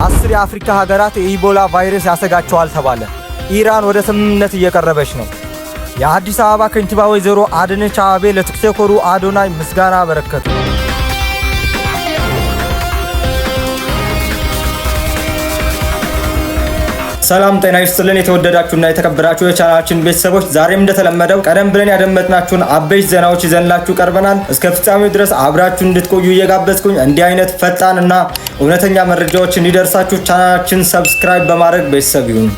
10 የአፍሪካ ሀገራት የኢቦላ ቫይረስ ያሰጋቸዋል ተባለ። ኢራን ወደ ስምምነት እየቀረበች ነው። የአዲስ አበባ ከንቲባ ወይዘሮ አዳነች አቤቤ ለቲክቶከሩ አዶናይ ምስጋና አበረከቱ። ሰላም ጤና ይስጥልን። የተወደዳችሁና የተከበራችሁ የቻናላችን ቤተሰቦች፣ ዛሬም እንደተለመደው ቀደም ብለን ያደመጥናችሁን አበይት ዜናዎች ይዘንላችሁ ቀርበናል። እስከ ፍጻሜው ድረስ አብራችሁ እንድትቆዩ እየጋበዝኩኝ፣ እንዲህ አይነት ፈጣን እና እውነተኛ መረጃዎች እንዲደርሳችሁ ቻናላችን subscribe በማድረግ ቤተሰብ ይሁኑ።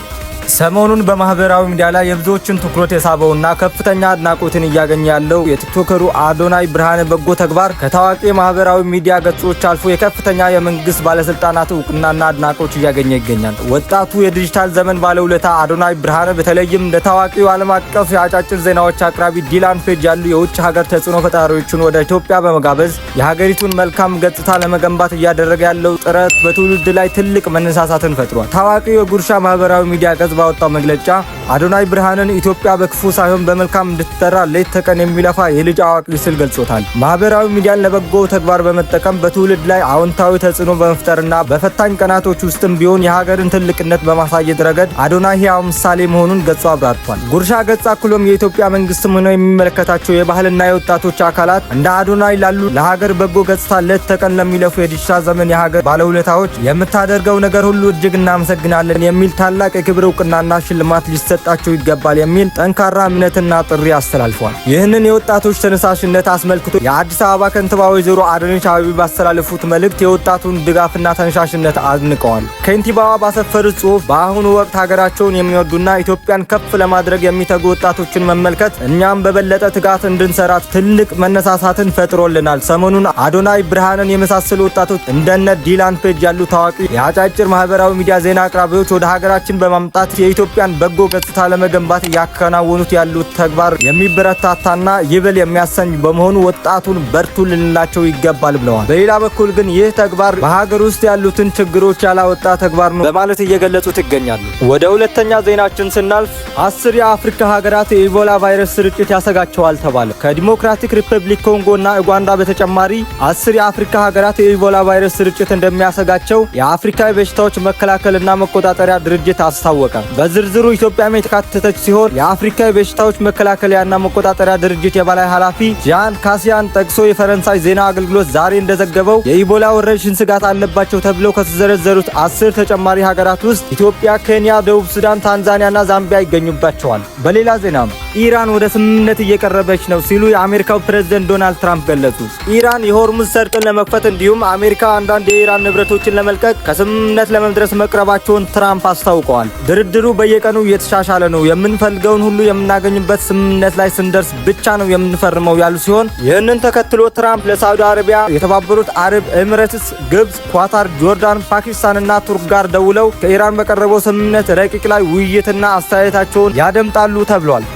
ሰሞኑን በማህበራዊ ሚዲያ ላይ የብዙዎችን ትኩረት የሳበውና ከፍተኛ አድናቆትን እያገኘ ያለው የቲክቶከሩ አዶናይ ብርሃነ በጎ ተግባር ከታዋቂ የማህበራዊ ሚዲያ ገጾች አልፎ የከፍተኛ የመንግስት ባለስልጣናት እውቅናና አድናቆት እያገኘ ይገኛል። ወጣቱ የዲጂታል ዘመን ባለውለታ አዶናይ ብርሃነ በተለይም እንደ ታዋቂው ዓለም አቀፍ የአጫጭር ዜናዎች አቅራቢ ዲላን ፔጅ ያሉ የውጭ ሀገር ተጽዕኖ ፈጣሪዎችን ወደ ኢትዮጵያ በመጋበዝ የሀገሪቱን መልካም ገጽታ ለመገንባት እያደረገ ያለው ጥረት በትውልድ ላይ ትልቅ መነሳሳትን ፈጥሯል። ታዋቂው የጉርሻ ማህበራዊ ሚዲያ ገጽ ባወጣው መግለጫ አዶናይ ብርሃንን ኢትዮጵያ በክፉ ሳይሆን በመልካም እንድትጠራ ሌት ተቀን የሚለፋ የልጅ አዋቂ ሲል ገልጾታል። ማህበራዊ ሚዲያን ለበጎ ተግባር በመጠቀም በትውልድ ላይ አዎንታዊ ተጽዕኖ በመፍጠርና በፈታኝ ቀናቶች ውስጥም ቢሆን የሀገርን ትልቅነት በማሳየት ረገድ አዶናይ ሕያው ምሳሌ መሆኑን ገጹ አብራርቷል። ጉርሻ ገጽ አክሎም የኢትዮጵያ መንግስትም ሆነ የሚመለከታቸው የባህልና የወጣቶች አካላት እንደ አዶናይ ላሉ ለሀገር በጎ ገጽታ ሌት ተቀን ለሚለፉ የዲጂታል ዘመን የሀገር ባለውለታዎች የምታደርገው ነገር ሁሉ እጅግ እናመሰግናለን የሚል ታላቅ የክብር እውቅናና ሽልማት ሊሰጣቸው ይገባል የሚል ጠንካራ እምነትና ጥሪ አስተላልፏል። ይህንን የወጣቶች ተነሳሽነት አስመልክቶ የአዲስ አበባ ከንቲባ ወይዘሮ አዳነች አቤቤ ባስተላለፉት መልእክት የወጣቱን ድጋፍና ተነሳሽነት አድንቀዋል። ከንቲባዋ ባሰፈሩት ጽሑፍ በአሁኑ ወቅት ሀገራቸውን የሚወዱና ኢትዮጵያን ከፍ ለማድረግ የሚተጉ ወጣቶችን መመልከት እኛም በበለጠ ትጋት እንድንሰራ ትልቅ መነሳሳትን ፈጥሮልናል። ሰሞኑን አዶናይ ብርሃንን የመሳሰሉ ወጣቶች እንደነ ዲላን ፔጅ ያሉ ታዋቂ የአጫጭር ማህበራዊ ሚዲያ ዜና አቅራቢዎች ወደ ሀገራችን በማምጣት የኢትዮጵያን በጎ ገጽታ ለመገንባት እያከናወኑት ያሉት ተግባር የሚበረታታና ይበል የሚያሰኝ በመሆኑ ወጣቱን በርቱ ልንላቸው ይገባል ብለዋል። በሌላ በኩል ግን ይህ ተግባር በሀገር ውስጥ ያሉትን ችግሮች ያላወጣ ተግባር ነው በማለት እየገለጹት ይገኛሉ። ወደ ሁለተኛ ዜናችን ስናልፍ 10 የአፍሪካ ሀገራት የኢቦላ ቫይረስ ስርጭት ያሰጋቸዋል ተባለ። ከዲሞክራቲክ ሪፐብሊክ ኮንጎ እና ኡጋንዳ በተጨማሪ 10 የአፍሪካ ሀገራት የኢቦላ ቫይረስ ስርጭት እንደሚያሰጋቸው የአፍሪካ የበሽታዎች መከላከልና መቆጣጠሪያ ድርጅት አስታወቀ። በዝርዝሩ ኢትዮጵያም የተካተተች ሲሆን፣ የአፍሪካ የበሽታዎች መከላከያና መቆጣጠሪያ ድርጅት የበላይ ኃላፊ ዣን ካሲያን ጠቅሶ የፈረንሳይ ዜና አገልግሎት ዛሬ እንደዘገበው የኢቦላ ወረርሽኝ ስጋት አለባቸው ተብለው ከተዘረዘሩት 10 ተጨማሪ ሀገራት ውስጥ ኢትዮጵያ፣ ኬንያ፣ ደቡብ ሱዳን፣ ታንዛኒያና ዛምቢያ ይገኙባቸዋል። በሌላ ዜናም ኢራን ወደ ስምምነት እየቀረበች ነው ሲሉ የአሜሪካው ፕሬዝደንት ዶናልድ ትራምፕ ገለጹ። ኢራን የሆርሙዝ ሰርጥን ለመክፈት እንዲሁም አሜሪካ አንዳንድ የኢራን ንብረቶችን ለመልቀቅ ከስምምነት ለመድረስ መቅረባቸውን ትራምፕ አስታውቀዋል። ድርድሩ በየቀኑ እየተሻሻለ ነው፣ የምንፈልገውን ሁሉ የምናገኝበት ስምምነት ላይ ስንደርስ ብቻ ነው የምንፈርመው ያሉ ሲሆን፣ ይህንን ተከትሎ ትራምፕ ለሳዑዲ አረቢያ፣ የተባበሩት አረብ ኤሚሬትስ፣ ግብጽ፣ ኳታር፣ ጆርዳን፣ ፓኪስታን እና ቱርክ ጋር ደውለው ከኢራን በቀረበው ስምምነት ረቂቅ ላይ ውይይትና አስተያየታቸውን ያደምጣሉ ተብሏል።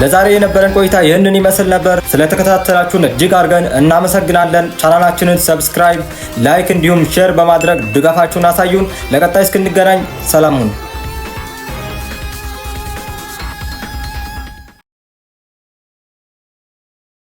ለዛሬ የነበረን ቆይታ ይህንን ይመስል ነበር። ስለተከታተላችሁን እጅግ አድርገን እናመሰግናለን። ቻናላችንን subscribe፣ like እንዲሁም share በማድረግ ድጋፋችሁን አሳዩን። ለቀጣይ እስክንገናኝ ሰላም ሁኑ።